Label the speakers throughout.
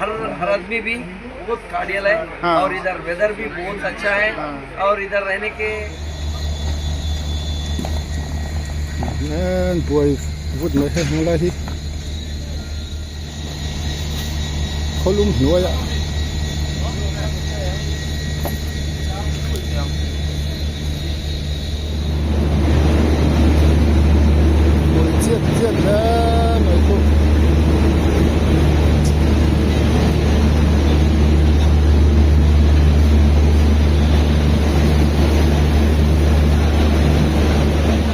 Speaker 1: हर हर आदमी भी बहुत कार्डियल है
Speaker 2: हाँ।
Speaker 1: और इधर वेदर भी बहुत अच्छा है
Speaker 2: हाँ।
Speaker 1: और इधर रहने के
Speaker 2: Nen buai vut mai hei hmang lai hi khawlum hnuaiah Hmui chiat chiat hle mai chu.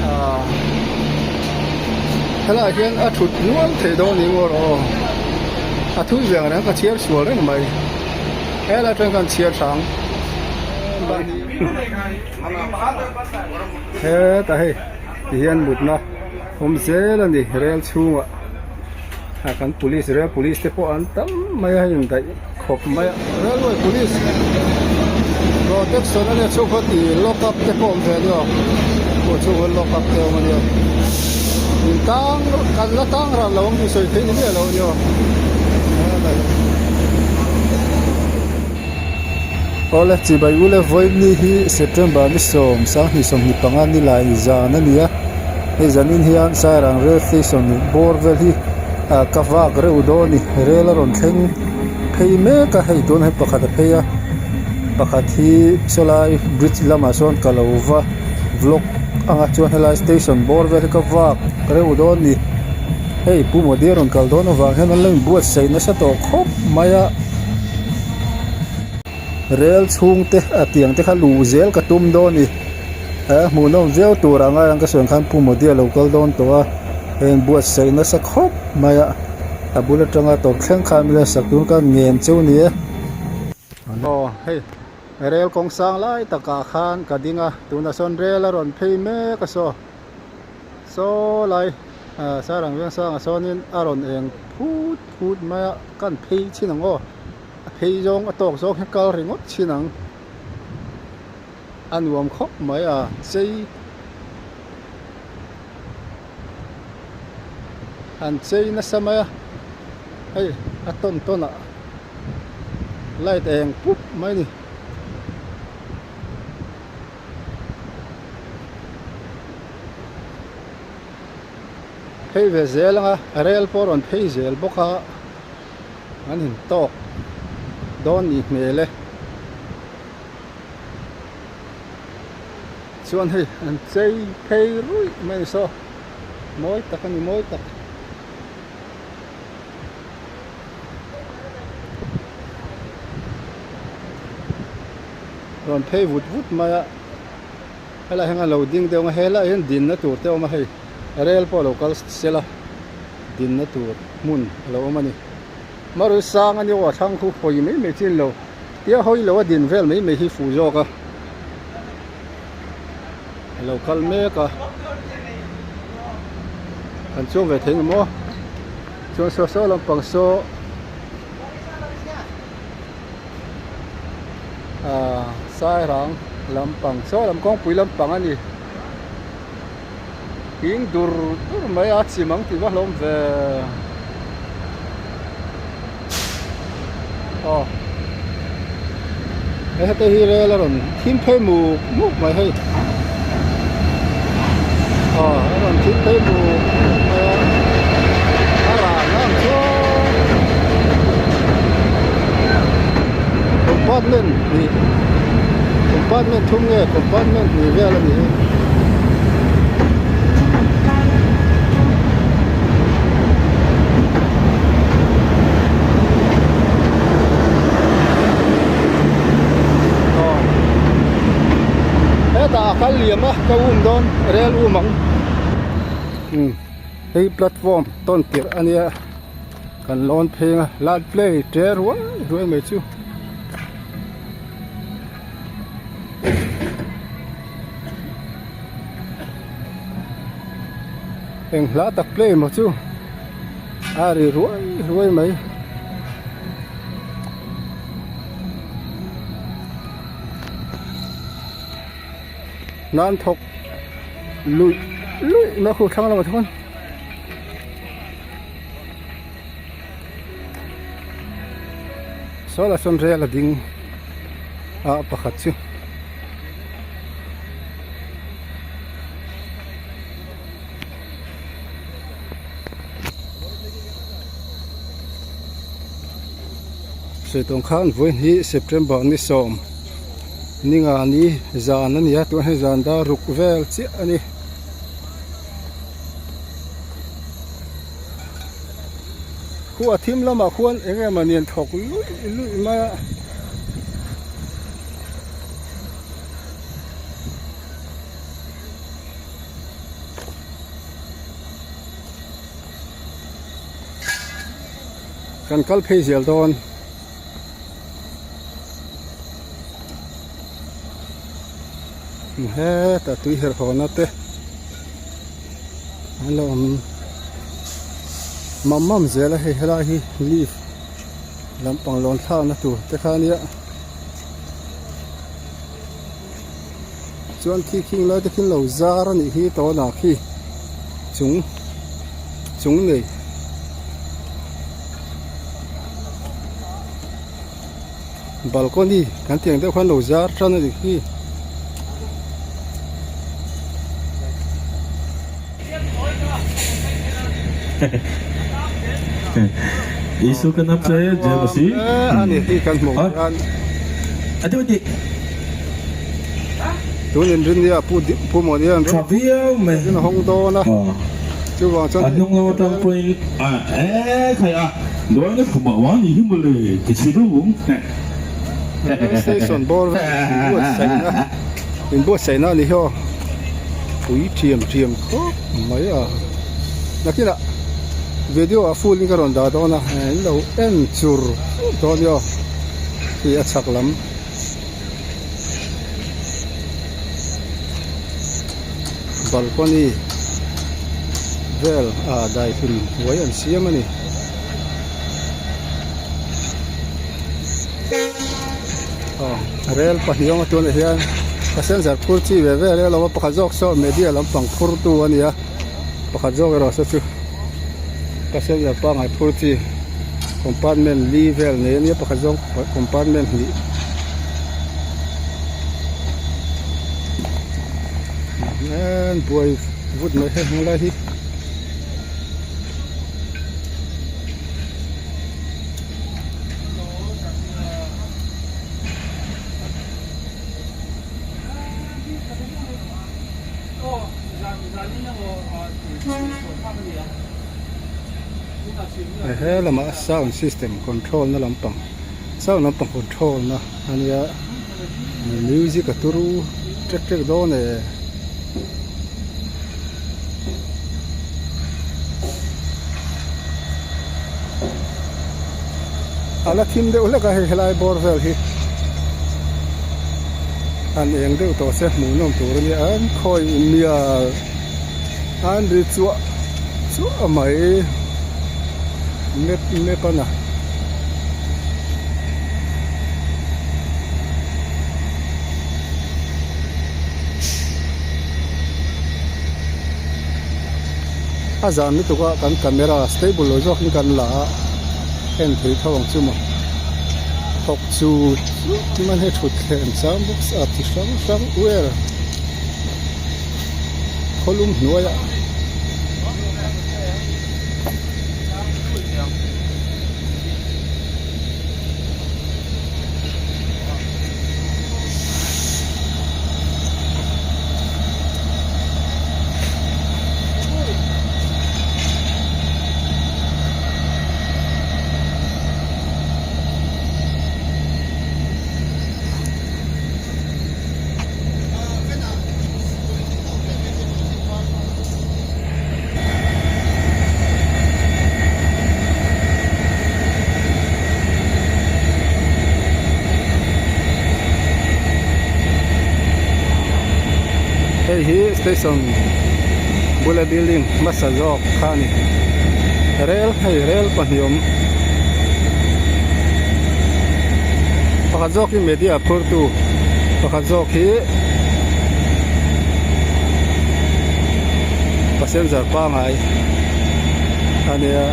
Speaker 2: Ah helaiah hian a thut nual thei dawn ni maw rawh aw a thui ve ang reng ka chhiar sual reng mai helai atang khan chhiar hrang. Hetah hei ti hian mutna awm zel a ni rel chhungah ah kan police rel police te pawh an tam mai a hei indaih khawp mai a railway police protection a nia chhung khaw tih lock up te pawh awm ve a nia aw chhung khaw lock up te awm a nia in tang kan la tang ran lo ang tih sawi theih ni miah lo a nia aw. Awle chibai ule vawiin hi September ni sawm sanghnih 25 ni lai zan a ni a hei zanin hian Sairang rail station bawr vel hi ah ka vak reuh dawn a ni rel a rawn thleng phei mek a hei tunah hian pakhat a phei a pakhat hi sawlai bridge lamah sawn ka lo va vlog anga chuan helai station bawr vel hi ka vak reuh dawn a ni hei Pu Modi a rawn kal dawn avang hian an lo inbuatsaih nasa tawh khawp mai a. Rel chhungte a tiang te kha luh zel ka tum dawn a ni he hmuhnawm viau tur ang a ka sawi ang khan Pu Modi a lo kal dawn tawh a heng buatsaih nasa khawp mai a a bul atanga tawp thleng khan mila sak tur khan ngen cheu a ni e. Aw hei rel kawng sang lai takah khan ka ding a tunah sawn rel a rawn phei mek a saw. Saw lai ah Sarang Vengsanga sawnin a rawn eng phut phut mai a kan phei chin ang aw a phei zawng a tawk zawng hi kal ringawt chin ang a nuam khawp mai a chei an chei nasa mai a hei a tawn tawn ah light eng pup mai a ni. Phei ve zel anga rel pawh a rawn phei zel bawk a an in tawk dawn nih hmel e chuan hei an chei phei ruih mai a ni saw mawi tak a ni mawi tak. Rawn phei vut vut mai a helai hian a lo ding deuh ang a helaiah hian dinna tur te a awm a hei rel pawh a lo kal sel a dinna tur hmun a lo awm a ni Maruti sang a ni aw a thlang khu hawi mai mai chin lo tia hawi lo a din vel mai mai hi fuh zawk a a lo kal mek a kan chuang ve thei ang maw chuan saw saw lampang saw. Ahh Sairang lampang saw lam kawngpui lampang a ni king dur dur mai a chim ang tih va hlawm ve aw hei hete hi rel a rawn thim phei muk muk mai hei aw a rawn thim phei muk muk mai a a rah ang chuan. Compartment hnih compartment thum nge compartment hnih vel a ni hi. Aw hetah a kal liam a ka um dawn rel um ang umm hei platform tawn tirh a nia. Kan lawn pheng a light play ṭe ruai ruai mai chu. Eng hla tak play maw chu a ri ruai ruai mai. Nan thawk luih luih na khu thlang lamah chuan. Saw lah sawn rel a ding a pakhat chu. Sawi tawng khan vawiin hi September ni sawm ni nga ni zan a ni a tunah hian zan dar ruk vel chiah a ni. Khu a thim lamah khuan eng emaw ni an thawk luih luih mai a. Kan kal phei zel dawn. Hetah tui herh haw na te an lo awm mam mam zel a hei helai hi leaf lampang lawn thlak na tur te kha ania chuan khi khing lai te khi an lo zar a nih hi tawnah khi chung chung nei. Balcony kan tih ang deuh khan lo zar tan a nih hi.
Speaker 3: Isu ka nap che Jemasi.
Speaker 2: A ni hi kan hmuh hian.
Speaker 3: Ati ati.
Speaker 2: Tun in rin nia pu pu maw nia
Speaker 3: Tha viau mai.
Speaker 2: In hawng dawn a. Chuvang chuan
Speaker 3: A hnung lam atang pawhin a e khai a Duaina khumah wa ni hi mawle ti chhi deuh vung.
Speaker 2: Station bawr vel inbuatsaihna inbuatsaihna a ni hi aw pui thiam thiam khawp mai a nakinah video ah full in ka rawn dah dawn a in lo en chur chur dawn nia aw khi a chhak lam. Balcony vel ah daihlim huai an siam a ni. Aw rel pahnih awm a tunah hian passenger phur chi ve ve rel a awm a pakhat zawk saw media lampang phur tu a ni a pakhat zawk erawh saw chu passenger pangngai phur chi compartment li vel nei a nia pakhat zawk compartment hnih an buai vut mai hei heng lai hi. He lamah sound system control na lampang sound lampang control na ania music a turu ṭek ṭek dawn e. A la thim deuh hlek a hei helai bawr vel hi an eng deuh tawh se hmuh nawm tur a nia an khawi mial an ri chuah chuah mai map map a na. A zan lutuk a kan camera stable lo zawk in kan la a en thei tho ang chu maw thawk chu chuan hei thutthleng sang bawk a chi hrang hrang uer khawlum hnuaiah. Hei hi station bula building hmasa zawk kha a ni rel hei rel pahnih awm pakhat zawk hi media phur tu pakhat zawk hi passenger pangai a nia.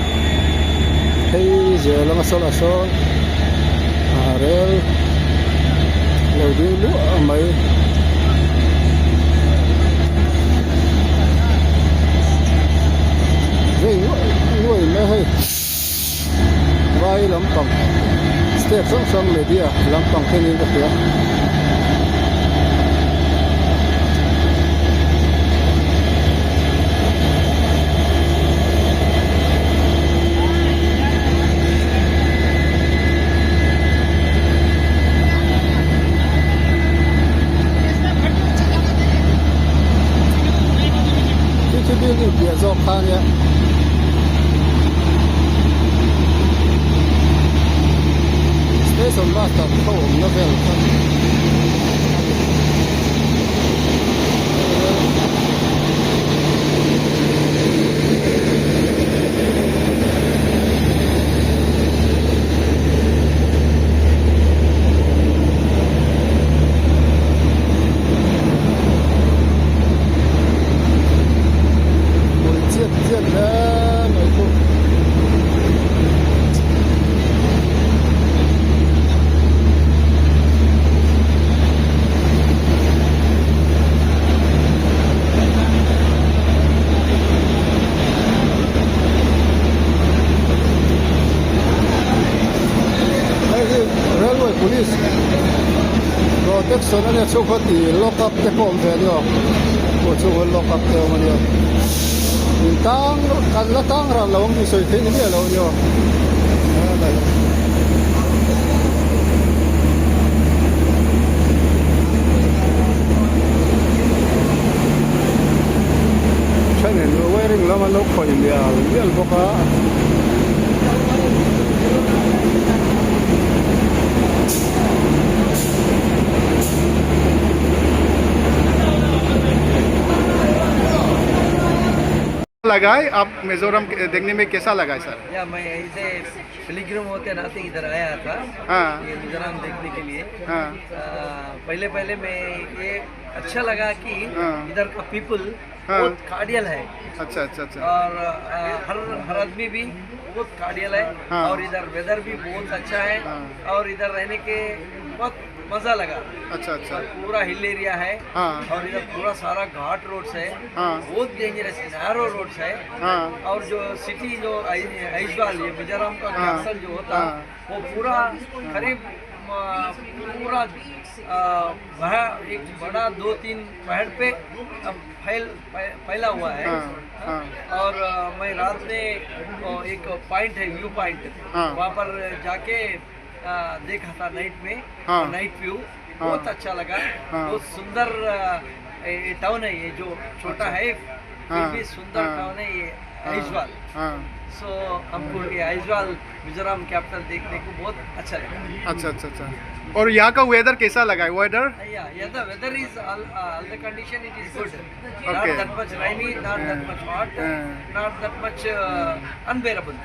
Speaker 2: Hei zel anga saw lah sawn Rel lo ding luah mai. Vei nuaih nuaih mai hei vai lampang step hrang hrang media lampang te niin ka hria. Khi khi building piah zawk kha ania. Station master khaw awmna vel kha a ni. Hmui chiat chiat hle mai chu. Hei hi railway police protection ania chhung khaw tih lock up te pawh awm ve ania aw aw chhung khaw lock up te awm ania in tang kan la tang ran lo ang tih sawi theih ni miah lo ania aw helai. Thenin wiring lam an lo khawih mial mial bawk a.
Speaker 4: लगा है आप मिजोरम के- देखने में कैसा लगा है सर
Speaker 1: या मैं ऐसे पिलग्रिम होते नाते इधर आया था
Speaker 4: हाँ
Speaker 1: ये मिजोरम देखने के लिए
Speaker 4: हाँ
Speaker 1: आ, पहले पहले मैं ये अच्छा लगा कि
Speaker 4: हाँ।
Speaker 1: इधर का पीपल
Speaker 4: हाँ।
Speaker 1: बहुत कार्डियल है
Speaker 4: अच्छा अच्छा अच्छा
Speaker 1: और आ, हर हर आदमी भी बहुत कार्डियल है
Speaker 4: हाँ।
Speaker 1: और इधर वेदर भी बहुत अच्छा है
Speaker 4: हाँ।
Speaker 1: और इधर रहने के बहुत मज़ा लगा
Speaker 4: अच्छा अच्छा
Speaker 1: और पूरा हिल एरिया है
Speaker 4: हाँ।
Speaker 1: और इधर पूरा सारा घाट रोड्स है
Speaker 4: हाँ।
Speaker 1: बहुत dangerous narrow roads है
Speaker 4: हाँ
Speaker 1: और जो सिटी जो आइजवाल ये मिजोरम का
Speaker 4: हाँ।
Speaker 1: कैसल जो होता
Speaker 4: हाँ।
Speaker 1: वो पूरा करीब अ, पूरा अ, वह एक बड़ा दो तीन पहाड़ पे अ, फैल फैला हुआ है
Speaker 4: हाँ, हाँ।
Speaker 1: और अ, मैं रात में अ, एक पॉइंट है व्यू पॉइंट
Speaker 4: हाँ।
Speaker 1: वहाँ पर जाके अ, देखा था नाइट में
Speaker 4: हाँ।
Speaker 1: नाइट व्यू
Speaker 4: हाँ।
Speaker 1: बहुत अच्छा लगा
Speaker 4: हाँ।
Speaker 1: बहुत सुंदर अ, ये टाउन है ये जो छोटा है फिर
Speaker 4: हाँ,
Speaker 1: भी सुंदर
Speaker 4: हाँ।
Speaker 1: टाउन है ये आइजवाल
Speaker 4: हाँ
Speaker 1: सो हमको ये आइजवाल मिजोरम कैपिटल देखने को बहुत अच्छा लगा
Speaker 4: अच्छा अच्छा अच्छा और यहाँ का वेदर कैसा लगा है weather
Speaker 1: Yeah, yeah, the weather is all, all the condition it is good. Not
Speaker 4: Okay.
Speaker 1: that much rainy, not that much hot,
Speaker 4: Yeah.
Speaker 1: not that much unbearable.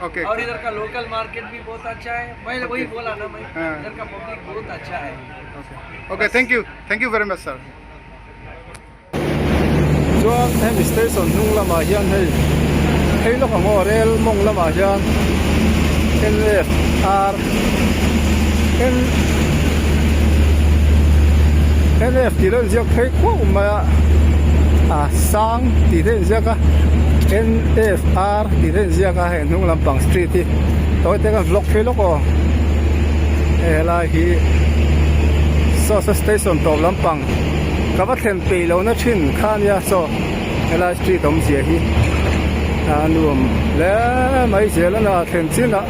Speaker 4: Okay.
Speaker 1: और इधर का लोकल मार्केट भी बहुत अच्छा है मैं वही बोला ना मैं
Speaker 4: हाँ.
Speaker 1: इधर का पब्लिक बहुत अच्छा है
Speaker 4: okay thank you thank you very much sir
Speaker 2: Chuan hemi station hnung lamah hian hei phei lawk ang aw rel mawng lamah hian N F R N N F tih lo inziak phei kuau mai a a sang tih te inziak a N F R tih te inziak a hei hnung lampang street hi tawi te kan vlog phei lawk aw hei helai hi saw saw station tawp lampang. Ka va thlen peih lohna thin kha ania saw helai street awmzia hi a nuam hle mai zel a na thlen chinah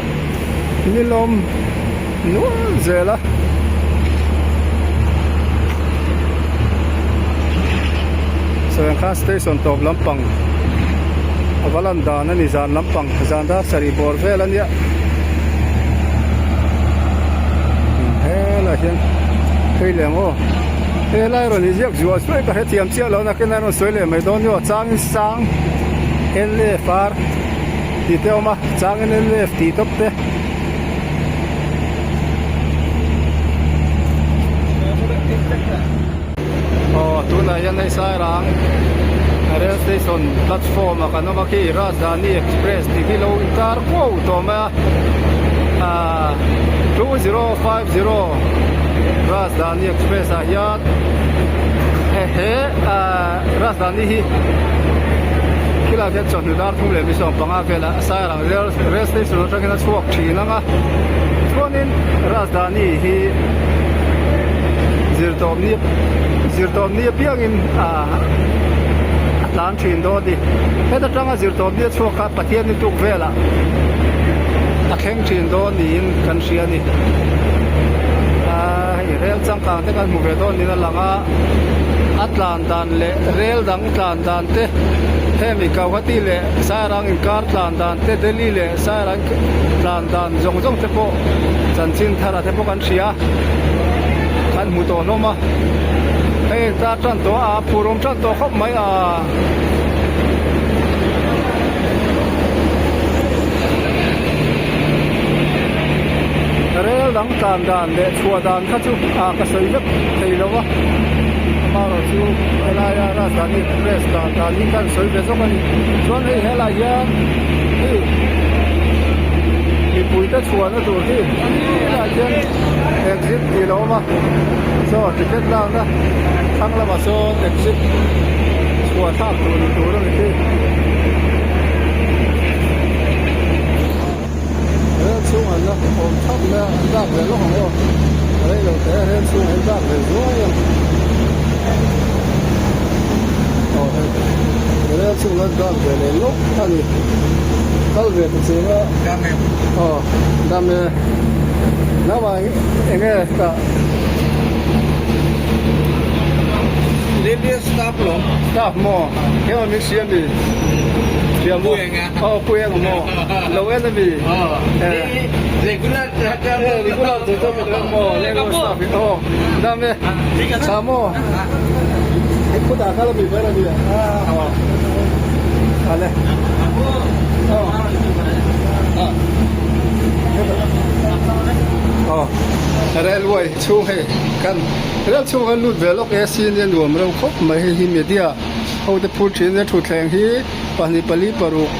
Speaker 2: nilawm nual zel a. Saw ang khan station tawp lampang a va lan dan a ni zan lampang zan dar sarih bawr vel a nia helai hian phei leh ang aw. Helai rawn inziak zuah zuai ka hrethiam chiah lo nakin a rawn sawi leh mai dawn nia changin sang L F R tih te a awm a changin L F tih tawp te. Aw tunah hian hei Sairang rail station platform ah kan awm a khi Rajdhani express tih hi lo intar kuau tawh mai a ahh 20. 050 Rajdhani Express ah hian he ahh Rajdhani hi khilaiah hian chawhnu dar thum leh mi 15 velah Sairang rail rail station atangin a chhuak thin ang a chuanin Rajdhani hi zirtawpni zirtawpni apiangin ahh a tlan thin dawn a ni heta tanga zirtawpni a chhuak kha Pathianin tuk velah a thleng thin dawn niin kan hria a ni. Aaa hei rel changkang te kan hmu ve dawn niin a lang a, a tlan dan leh rel dang tlan dan te hemi Guwahati leh Sairang inkar tlan dan te Delhi leh Sairang tlan dan zawng zawng te pawh chanchin thar ah te pawh kan hria kan hmu tawh hlawm a, hei tar tan tawh a phur awm tan tawh khawp mai a. Rel dang tlan dan leh chhuah dan kha chu ah ka sawi vek thei lo a, amaherawh chu helaia Rajdhani Express tlan dan hi khan sawi ve zawk a ni. Chuan hei helai hian hei mipui te chhuahna tur hi helai hian exit tih a awm a, chaw ticket lakna thlang lamah sawn exit chhuah thlak tur ni tur a ni khi. Rel chhung an la awm thap mai a, an dak ve lawk ang aw. A rei lo teh a, rel chhung an dak ve zuai ang. Aw hei, rel chhung an dak ve leh lawk a ni. Kal ve ta cheng a. Dam e. Aw, dam e. Nangmah eng nge tah?
Speaker 1: Railway staff lawm.
Speaker 2: Staff maw? Engemaw min hria mi? Hria maw? Aw pui eng maw? Lo en a mi?
Speaker 1: Regular
Speaker 2: Regular chu chu lo en maw? Railway staff in aw dam e. Tha maw? Hei khutah kal a mi ber a nia. Aw ale. Aw. Aw railway chhung hei kan rel chhung kan lut ve lawk AC nia nuam reuh khawp mai hei hi media ho te phur thin a thutthleng hi pahnih pali paruk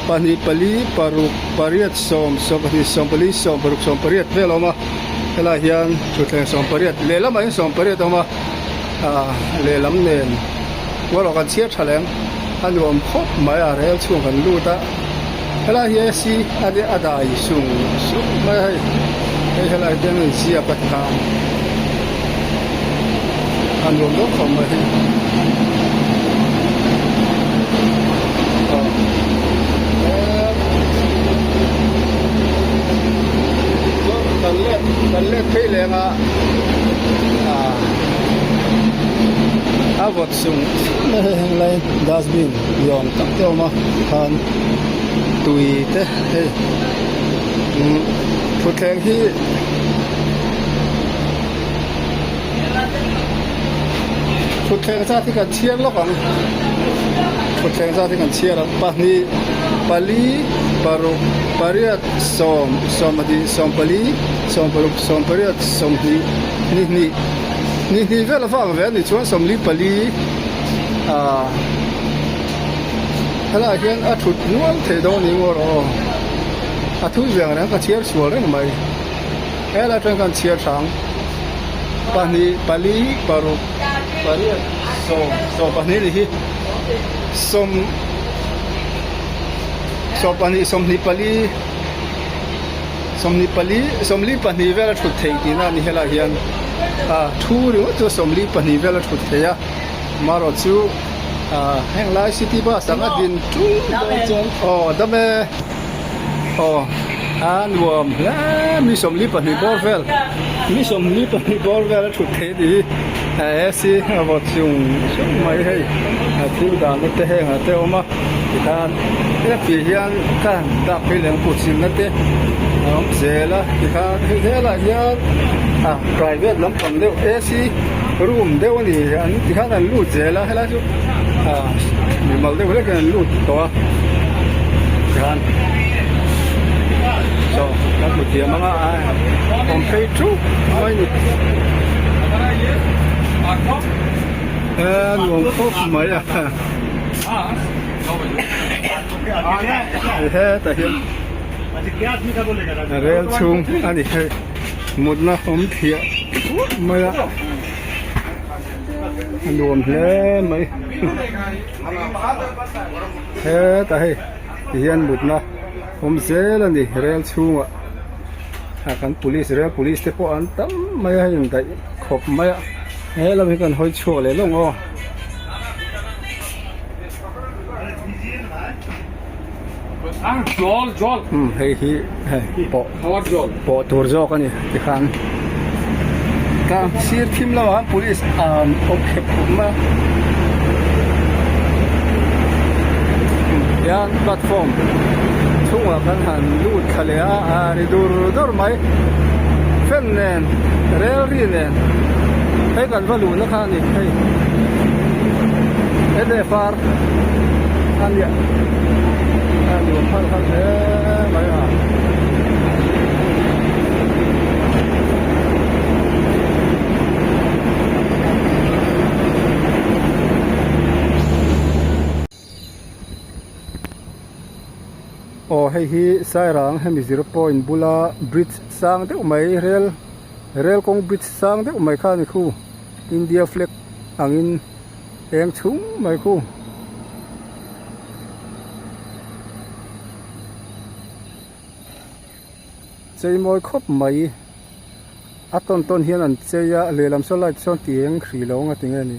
Speaker 2: pahnih pali paruk pariat sawm sawmpahnih sawmpali sawmparuk sawmpariat vel a awm a helaiah hian thutthleng sawmpariat lehlamah hian sawmpariat a awm a ah lehlam nen erawh kan chhiar tha leh ang a nuam khawp mai a rel chhung kan lut a helai hi AC a nia a dai sung sung mai a hei hei helai te hian a inziak a tikhan a nuam dawn khawp mai hei aw kan let kan let phei leng a ah a vawt sung sung mai hei heng lai dustbin ni awm tak te a awm a tikhan tui te hei umm thutthleng hi. Thutthleng zat hi kan chhiar lawk ang thutthleng zat hi kan chhiar ang pahnih pali paruk pariat sawm sawmpahnih sawmpali sawmparuk sawmpariat sawmhnih ni hnih ni hnih vel a vang ve a nih chuan sawmli pali ah helaiah hian a thut nual thei dawn niin ngaw rawh aw a thui ve ang reng ka chhiar sual reng mai. Helai atang khan chhiar hrang pahnih pali paruk pariat sawm sawmpahnih ni hi sawm sawmpahnih sawmhnih pali sawmhnih pali sawmli pahnih vel a thut theih tihna a ni helaiah hian ah thu ringawt chu sawmli pahnih vel a thut theih a marawh chu ah heng lai city bus ang a din ṭul dawn chuan aw dam e. Aw a nuam hle mi 42 bawr vel mi 42 bawr vel a thut theih ni hi AC a vawt chung chung mai hei a thil dahna te heng ah te a awm a tikhan heti hian ka han dak phei leh ang kut silna te a awm zel a tikhan hei helaiah hian ah private lampang deuh AC room deuh a ni an tikhan an lut zel a helai chu ah mimal deuh hlekin an lut tawh a. Tikhan saw kan hmu thiam ang a awm phei thup mai ni e nuam khawp mai a hetah hian rel chhung a ni hei. Mutna awm phiah thuah mai a, a nuam hle mai. Hetah hei tihian mutna awm zel a ni rel chhungah ah kan police rel police te pawh an tam mai a hei indaih khawp mai a helam hi kan hawi chhuak leh lawng aw. Umm hei hi hei pawh pawh tur zawk a ni tikhan ka sir thim lamah khan police an awm khep khawp mai a hian platform chhungah khan han lut thla leh a a ri dur dur mai fan nen rel ri nen hei kan va luhna kha a ni hei N F R a nia a nuam phal phal hle mai a. Aw hei hi Sairang hemi zero point bula bridge sang deuh mai rel rel kawng bridge sang deuh mai kha a ni khu India flag angin eng chhung mai khu. Chei mawi khawp mai a tawn tawn hian an chei a lehlam saw light sawn ti eng hrih lo ang a ti nge ni.